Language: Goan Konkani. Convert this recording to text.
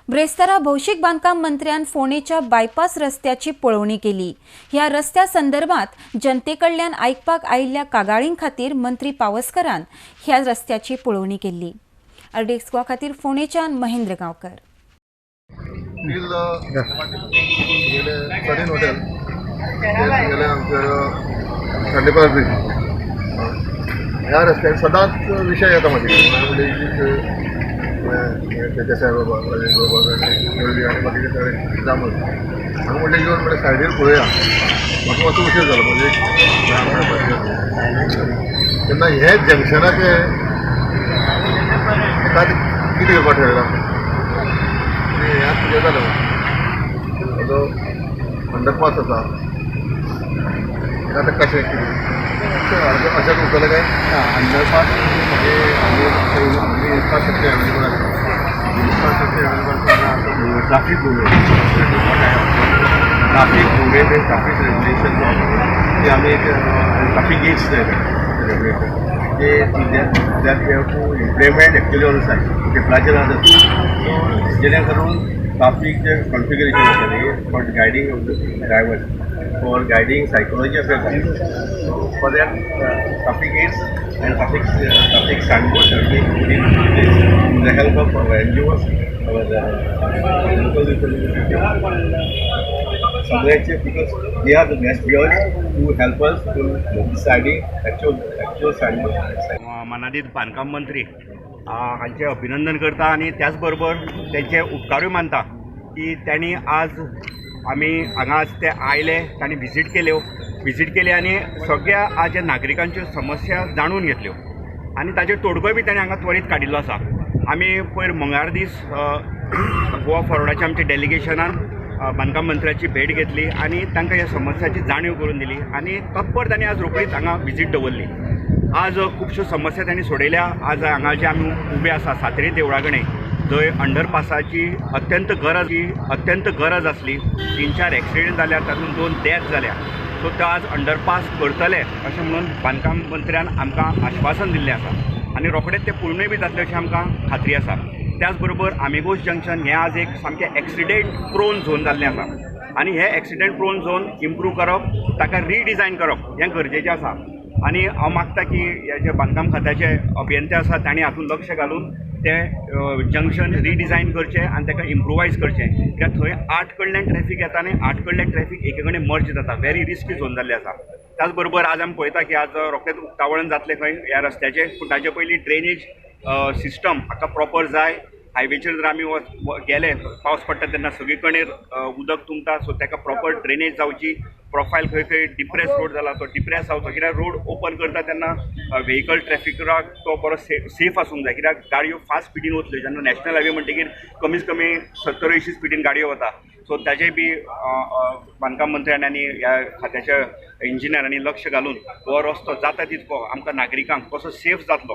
ब्रेस्तारा भौशीक बांदकाम मंत्र्यान फोंडेच्या बायपास रस्त्याची पळोवणी केली. ह्या रस्त्या संदर्भात जनते कडल्यान आयकपाक आयिल्ल्या कागाळीं खातीर मंत्री पावसकरान ह्या रस्त्याची पळोवणी केली. आरडीएक्स गोवा खातीर फोंडेच्यान महेंद्र गांवकर. टील गेले सरीन हॉटेल गेले आमच्या खांडेपार ब्रिज, ह्या रस्त्यार सदांच विशय येता म्हजे कडेन. म्हणजे देसाय बाबा, राजेश बाबा, मुरली आनी बाकीचे सगळे जामत हांगा म्हणलें, येवन म्हणलें सायडीर पळोवया. म्हाका मातसो उशीर जालो म्हणजे तेन्ना हे जंक्शनाचे ताजें कितें करपाक ठरयलां आनी हें आतां कितें जालें, जो अंडरपास आसा, आतां कशें कितें अशें उरतलें काय? अंडरपास म्हणजे आमी इन्फ्रास्ट्रक्चर अवेलेबल आसा. इन्फ्रास्ट्रक्चर अवेलेबल आसा. Traffic traffic movement, traffic regulation जो आसा ती आमी एक ट्राफीक गेट्स जाय रेग्युलेटर ते that we have to implement actually on site पेपराचेर आसा. सो जेणे करून ट्राफीक जे कॉन्फिगरेशन आसा न्ही, for guiding of the drivers, for guiding psychology of a driver. So for that traffic gates and traffic signboards have been put in place with the help of our NGOs, our local representatives. सगळ्याचे because they are the best judge to help us to deciding actual signboard. मानादीत बांदकाम मंत्री हांचे अभिनंदन करता आनी त्याच बरोबर तेंचे उपकारूय मानता की त्यांनी आज आमी हांगा आज ते आयले, तांणी विजीट केल्यो, विजीट केली आनी सगळ्या आज नागरिकांच्यो समस्या जाणून घेतल्यो आनी ताचेर तोडगोय बी ताणें हांगा त्वरीत काडिल्लो आसा. आमी पयर मंगळार दीस गोवा फॉरवर्डाच्या आमच्या डेलिगेशनान बांदकाम मंत्र्याची भेट घेतली आनी तांकां ह्या समस्याची जाणीव करून दिली आनी तत्पर तांणी आज रोखडीच हांगा विजीट दवरली. आज खुबश्यो समस्या तांणी सोडयल्या. आज हांगा जे आमी उबे आसा सातेरी देवळा कडेन, जंय अंडरपासाची अत्यंत गरज आसली. तीन चार एक्सिडेंट जाल्या, तातूंत दोन डेथ जाल्या. सो तो आज अंडरपास करतले अशें म्हणून बांदकाम मंत्र्यान आमकां आश्वासन दिल्लें आसा आनी रोखडेच तें पूर्णय बी जातलें अशें आमकां खात्री आसा. त्याच बरोबर आमिगोस जंक्शन हें आज एक सामकें एक्सिडेंट प्रोन झोन जाल्लें आसा आनी हें एक्सिडेंट प्रोन झोन इम्प्रूव करप, ताका रिडिजायन करप हें गरजेचें आसा. आनी हांव मागता की हे जे बांदकाम खात्याचे अभियंते आसा, तांणी हातूंत लक्ष घालून तें जंक्शन रिडिजायन करचें आनी ताका इम्प्रुवायज करचें, कित्याक थंय आठ कडल्यान ट्रॅफीक येता आनी आठ कडल्यान ट्रॅफीक एके कडेन मर्ज जाता. व्हेरी रिस्की झोन जाल्लें आसा. त्याच बरोबर आज आमी पळयता की आज रोखडेंच उक्तावण जातलें खंय ह्या रस्त्याचें, पूण ताचे पयलीं ड्रेनेज सिस्टम हाका प्रॉपर जाय. हायवेचेर जर आमी गेले, पावस पडटा तेन्ना सगळी कडेन उदक तुंबता. सो ताका प्रॉपर ड्रेनेज जावची. प्रोफायल खंय खंय डिप्रेस रोड जाला, तो डिप्रेस जावचो, कित्याक रोड ओपन करता तेन्ना व्हेकल ट्रॅफिकाक तो बरो सेफ आसूंक जाय, कित्याक गाडयो फास्ट स्पिडीन वतल्यो जेन्ना नॅशनल हायवे म्हणटकीर कमीत कमी 70-80 स्पिडीन गाडयो वता. सो ताजें बी बांदकाम मंत्र्यान आनी ह्या खात्याच्या इंजिनियरांनी लक्ष घालून हो रस्तो जाता तितको आमकां नागरिकांक कसो सेफ जातलो.